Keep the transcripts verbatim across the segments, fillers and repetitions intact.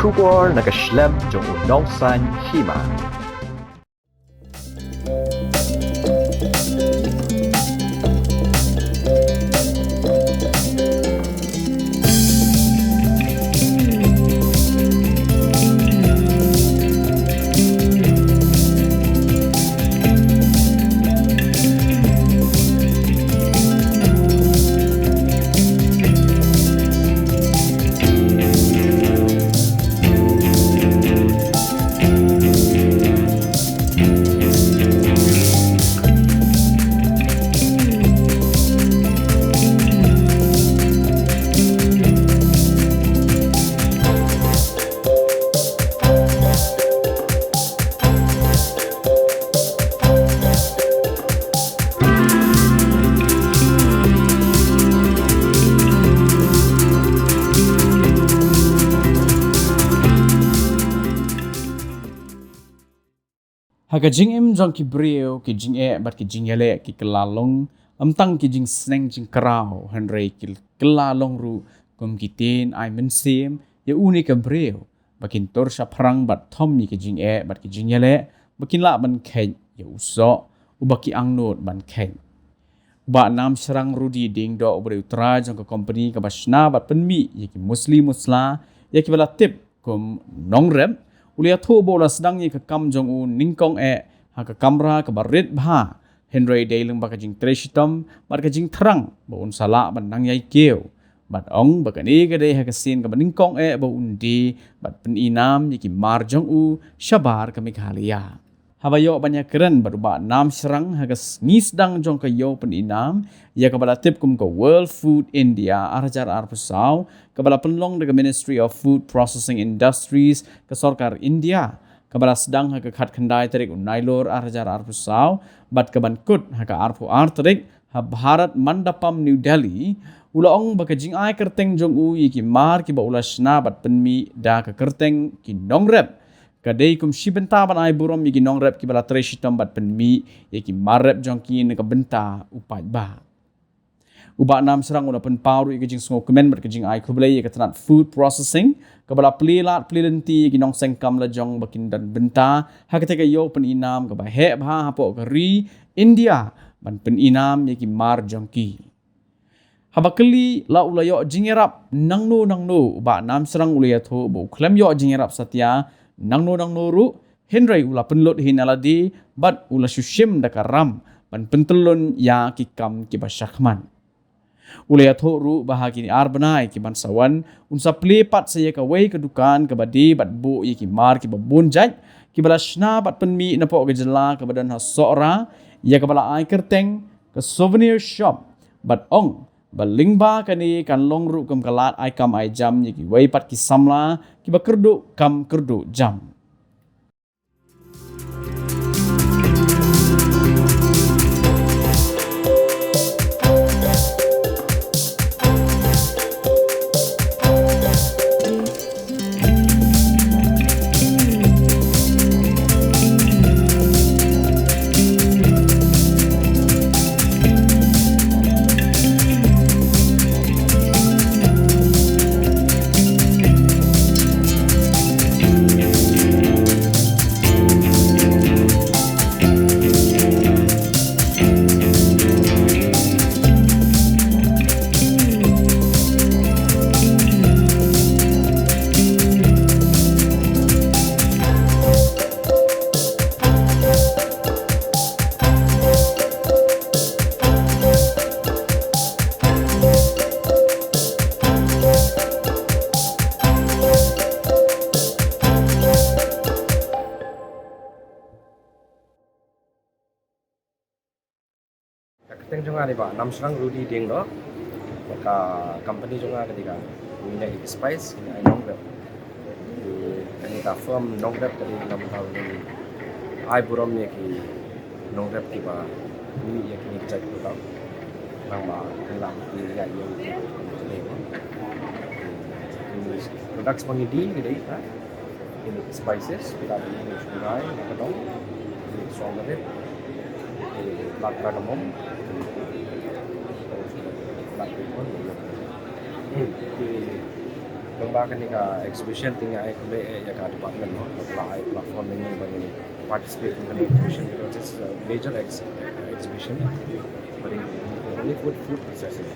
Khubor na ka shlem jong u nongsaiñ hima. Ha ka jingim jong ki briew, ki jingeh bad ki jingïaleh ki kylla long, ym tang ki jingsneng jingkraw, hynrei ki kylla long ruh kum ki tien ai mynsiem ïa une ka briew, ba kin tur shaphrang bad thom ïa ki jingeh bad ki jingïaleh, ba kin lah ban kheit ïa u soh uba ki angnud ban kheit. U Bah Namshyrang Rudy Diengdoh, uba dei u trai jong ka kompani kaba shna bad pynmih ïa ki musli musla ïa kiba la tip kum nongrep, u la ïathuh ba u la sdang ïa ka kam jong u nyngkong eh ha ka kamra kaba rit bha, hynrei dei lyngba ka jingtrei shitom bad ka jingthrang ba un sa lah ban nang ïai kiew. Bad ong ba kane ka dei ha ka sien kaba nyngkong eh ba un die bad pyni nam ïa ki mar jong u shabar ka Meghalaya. Haba ïoh ban ïakren bad u Bah Namshyrang ha ka sngi sdang jong ka ïew pyni nam ïa kaba la tip kum ka World Food India ar hajar arphew saw, kaba la pynlong da ka Ministry of Food Processing Industries ka sorkar India, kaba la sdang ha ka khatkhyndai tarik u Nailur ar hajar arphew saw bad kaban kut ha ka arphew ar tarik ha Bharat Mandapam, New Delhi, u la ong ba ka jingai kyrteng jong u ïa ki mar kiba u la shna bad pynmih da ka kyrteng ki nongrep ka dei kum shi bynta ban ai burom ïa ki nongrep kiba la trei shitom bad pynmih ïa ki mar rep jong ki na ka bynta u paidbah. U Bah Namshyrang u la pynpaw ruh ïa ka jingsngewkmen bad ka jingai khublei ïa ka tnat food processing kaba la plie lad plie lynti ïa ki nongseng kam lajong ba kin don bynta ha kata ka ïew pyni nam kaba heh bha hapoh ka ri India ban pyni nam ïa ki mar jong ki. Haba kylli la u la ïoh jingïarap nangno nangno, u Bah Namshyrang u la ïathuh ba u khlem ïoh jingïarap satia nangno nangno ruh, hynrei u la pynlut hi na lade bad u la shu shim da ka ram ban pyntyllun ïa ki kam kiba shakhmat. U la ïathuh ruh ba ha kine ar bnai kiban sa wan un sa plie pat sa ïa kawei ka dukan kaba die bad buh ïa ki mar kiba bun jait kiba la shna bad pynmih napoh ka jylla kaba don ha Sohra, ïa kaba la ai kyrteng ka souvenir shop, bad ong ba lyngba kane kan long ruh kum ka lad ai kam ai jam ïa kiwei pat ki samla kiba kyrduh kam kyrduh jam. Ka kyrteng jong nga dei Bah Namshyrang Rudy Diengdoh. Ka company jong nga ka dei ka Ngin Ïa Spice, Ngin Ïa Nongrep. Kane ka firm Nongrep ka dei ka firm ka dei ai burom ïa ki nongrep kiba mih ïa kine ki jait product. Nang ba ki la ki ïa ïa ki products ba ngi deal ki dei, ha? Spices, kita ada ini sungai, ada dong, ini songgarit, ini plat cardamom, terus plat pepper, ini. Ini, ini, Ba kane ka exhibition te nga ai khublei ïa ka department, no, ba la ai platform ïa ngi ba ngin participate in kane ka exhibition because it's a major ex- exhibition. Ba dei only food, food processing.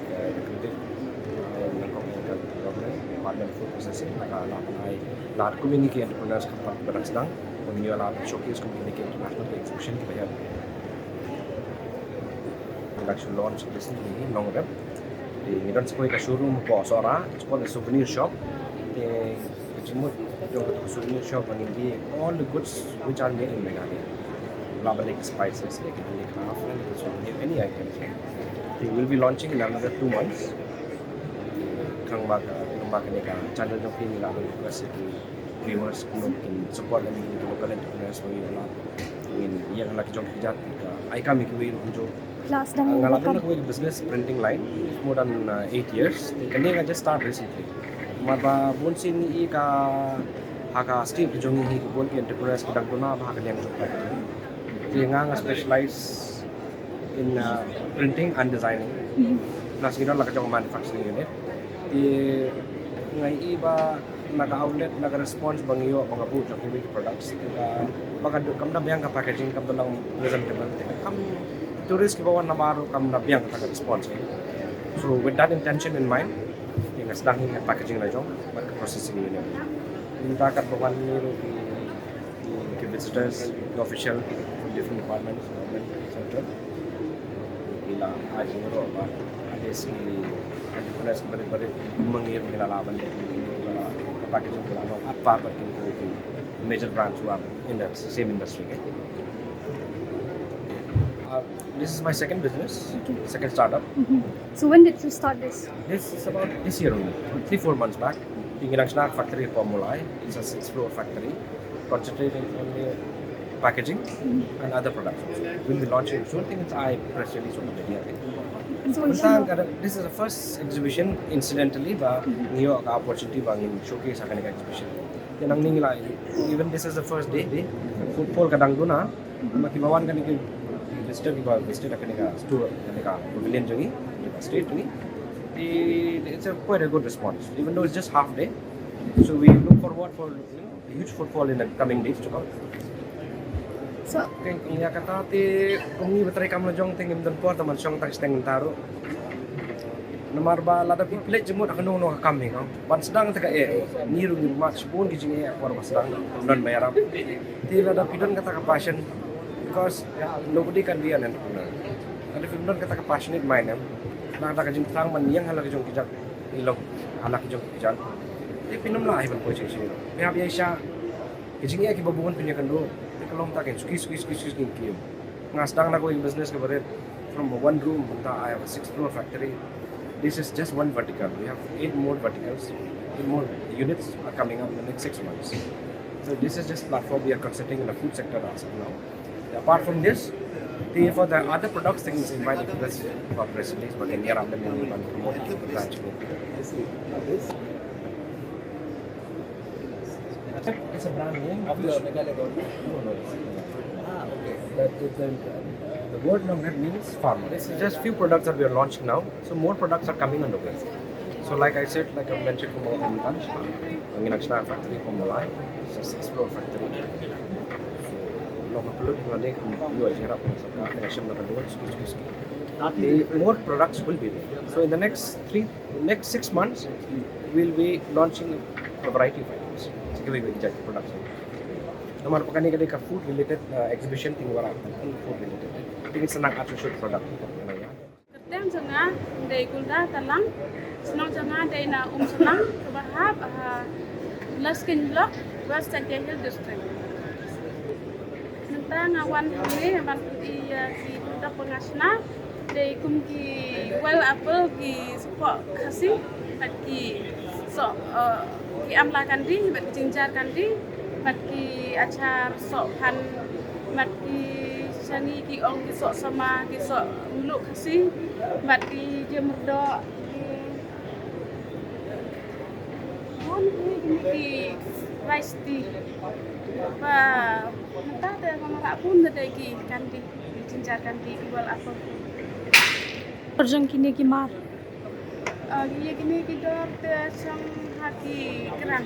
Ka executive, eh, nyngkong ïa ka government, department food processing, la ka la ai, la kum ïa ngi ki entrepreneurs ka pat ba dang sdang, ba ngin ïoh la showcase kum kine ki international exhibition kiba ïa. Ngi dang shu launch recently Nongrep. Te ngi don sa kawei ka showroom hapoh Sohra, it's called a souvenir shop. Te ka jingmut jong ka souvenir shop ba ngin die all the goods which are made in Meghalaya. La ba dei ka spices, la ka handicraft, la ka souvenir, any item. Te we'll be launching in another two months. Khnang ba ka, khnang ba kane ka channel jong phi ngi la ban request ïa ki viewers kumno kin support ïa ngi ki local entrepreneurs ba ngi la ngin ïa la ki jong ki jait ka ai kam ïa kiwei ruh kumjuh. Plus dang nga la don la kawei ka business printing line more than, uh, eight years. Kane nga just start recently. Namar ba bun sien ngi i ka ha ka state ka jong ngi hi ka bun ki entrepreneurs ki dang duna ba ha ka liang jong ka. Te nga nga specialize in, uh, printing and designing. Plus ngi don la ka jong manufacturing unit. Te nga i ba na ka outlet, na ka response ba ngi ïoh ba nga buh jong kiwei ki products, te ka ba ka dei kam da biang ka packaging, kam da long presentable, te kam tourist kiba wan namar kam da biang ka response. So with that intention in mind, nga sdang hi ka packaging la jong bad ka processing unit. Mynta katba wan ngi ruh ki ki, ki visitors, ki official from different departments, government, et cetera. Ki la ai jingïaroh ba at least ki entrepreneurs barit barit mynta ngi la lah ban leh ka packaging ka la long at par bad ki, ki major brands who are in the same industry, okay? Uh, this is my second business, okay, second startup. So when did you start this? This is about this year only, three, four months back. Ngi dang shna factory hapoh Mawlai. It's a six floor factory, concentrating on the packaging and other products. We'll be launching soon. I think it's I press release on the media. So, this is the first exhibition, incidentally, ba ngi ïoh ka opportunity ba ngin showcase ha kane ka exhibition. Te nangne ngi la, even this is the first day, day. Footfall ka dang duna. Namar kiba wan kane ki visitor kiba visit kane ka store, kane ka pavilion jong ngi, kane ka stage jong ngi. It's a quite a good response, even though it's just half day. So we look forward for, you know, a huge footfall in the coming days to come. So, okay, ïa kata te kum ngi ba trei kam la jong te ngim don por te ban shong tang shiteng mynta ruh. Namar ba lada phi pynleit jingmut ha kano kano ka kam hi, no? Ban sdang te ka eh, ngi ruh ngi mad shibun ki jingeh, por ba sdang, don ba ïarap. Te lada phi don kata ka passion, because nobody can be an entrepreneur. Lada phi don kata ka passionate mind, em, lada ka jingthrang ban ïeng ha la ka jong ki jait, ïa la, ha la ka jong ki jait. Te phin ym lah hi ban poi shisha. Phi hap ïa sha ki jingeh kiba bun phin ïakynduh. Te ka long ta kin suki, suki, suki, suki, suki. Nga sdang na kawei business kaba rit from a one room, mynta I have a six floor factory. This is just one vertical. We have eight more verticals. Eight more units are coming up in the next six months. So this is just platform we are considering in the food sector as of now. Apart from this, the, for the other products, things invite the press, for press release, but in Yarra, then we want to promote the branch. It's a brand name of the Meghalaya government. No, no, it's, ah, okay. That is the, the word Nongret means farmer. This is just few products that we are launching now. So more products are coming on the way. So like I said, like I mentioned from our hometown, ngi nang shna factory from Mawlai. It's a six floor factory. So, long upload, you are like, you are here, you are here. More products will be there. So in the next three, next six months, we'll be launching a variety of items. Namar ba kane ka dei ka food related, uh, exhibition, te ngi wanrah food related. Te ngi sdang ar shoot product. Kyrteng jong nga dei Gulda Talang, shnong jong nga dei na Umshnong, kaba hap ha Laskin Block, West Jaintia Hills District. Mynta nga wan hangne ban pyni ïa ki product ba nga shna, dei kum ki wild apple, ki sohphoh Khasi, bad ki soh, eh, ki amla kandi, bad ki jinjar kandi, bad ki achar sohphan, bad ki shangi, ki ong, ki sohsama, ki sohmluh Khasi, bad ki jemyrdoh, ki bun ki, ki, ki rice tea. Ba mynta te nga wanrah bun te dei ki kandi, ki jinjar kandi, ki wild apple. Por jong kine ki mar. Ïa kine ki dor te shong ha ki gram.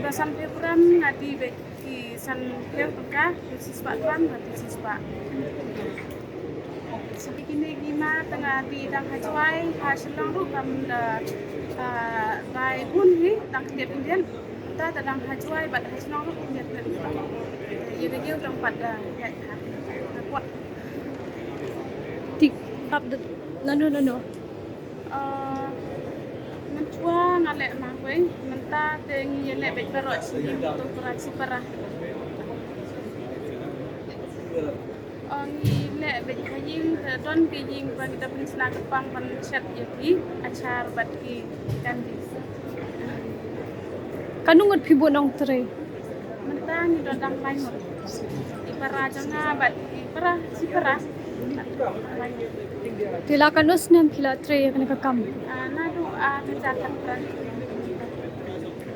Ba san phew gram nga die bad ki san phew tyngka, ki shispah gram bad ki shispah. Kine ki ma tang nga die dang ha Jowai, ha Shillong ruh kam da bai bun hi, dang khyndiat khyndiat. Mynta te dang ha Jowai bad ha Shillong ruh khyndiat khyndiat. Ïa da ïew tang pat da ïaid ha kwah. Tik, tap de, nano nano. Mynta nga leh ma wei, mynta te ngi leh bad baroh shi ïing to para shi para. Ngi leh bad ha ïing te don ki ïing ba ngi da pynshna ka pang ban shet ïa ki achar bad ki candies. Kano ngut phi bun ong trei? Mynta ngi don dang lai ngut. Ki para jong nga bad ki para shi para. Te la kano snem phi la trei ïa kane ka kam? Naduh ar hajar khatphra.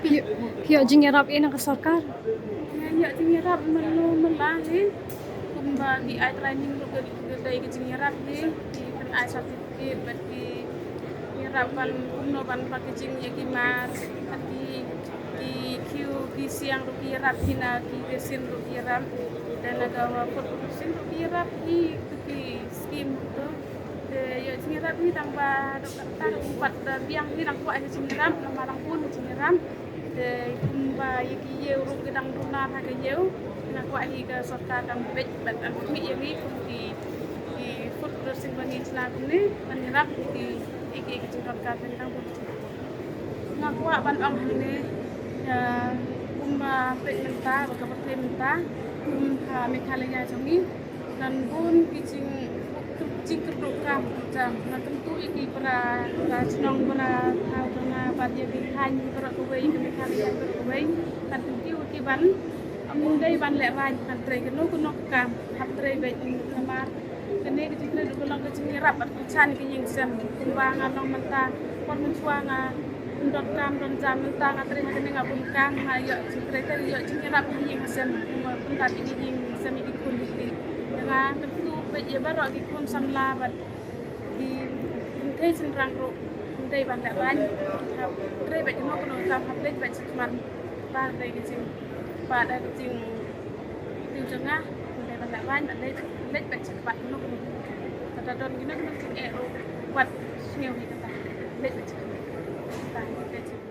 Phi ïoh jingïarap na ka sorkar? Nga ïoh jingïarap mynno mynno hi. Kumba ki ai training ruh ka dei ka jingïarap hi. Ki pyn ai certificate bad ki ïarap ban kumno ban packaging ïa ki mask bad ki ki khiew ki siang ruh ki ïarap hi, na ki resin ruh ki ïarap. Te na ka food processing ruh ki ïarap hi, ki scheme ruh. Te ïoh jingïarap hi tang ba dok kata ruh pat da biang hi, dang kwah hi jingïarap, namar dang bun hi jingïarap. Te kumba ïa ki ïew ruh ki dang dunar ha ka ïew. Nga kwah hi ka sorkar kan peit bad kan khmih ïa ngi kum ki ki food processing ba ngi shna kumne, ban ïarap ïa ki ki ki jingdonkar ba ngi dang bun. Nga kwah ban ong hangne, ïa, kumba peit mynta, ba ka pyrthei mynta, kum ha Meghalaya jong ngi, don bun ki jing, jingkyrduh kam, jam, nga kyntu ïa ki para, para shnong, para thaw, para nga, bad ïa ki thaiñ, para kawei, ka Meghalaya, para kawei, kan kyntu ïa ki ban, ym dei ban lehraiñ, kan trei kano kano ka kam, hap trei beit namar kane ka jingtrei ruh ka long ka jingïarap bad ka jan ka ïing sem. Kumba nga long mynta, por mynshuwa nga don kam don jam, mynta nga trei ha kane nga bun kam, nga ïoh jingtrei te ïoh jingïarap ha ïing ha sem. Kumba bun kat ïa ki ïing sem ïa ki khun ïa ki. Te nga kyntu beit ïa baroh ki khun samla bad ki kynthei shynrang ruh, ym dei ban lehraiñ. Hap trei beit kano kano ka kam, hap leit beit shakhmat. Ba dei ka jing, ba dei ka jing, jing jong nga, ym dei ban lehraiñ, ban leit, leit beit shakhmat kano kano. Kata don kino kino jingeh ruh, wat sngew hi kata. Leit beit shakhmat. Kata leit beit shakhmat.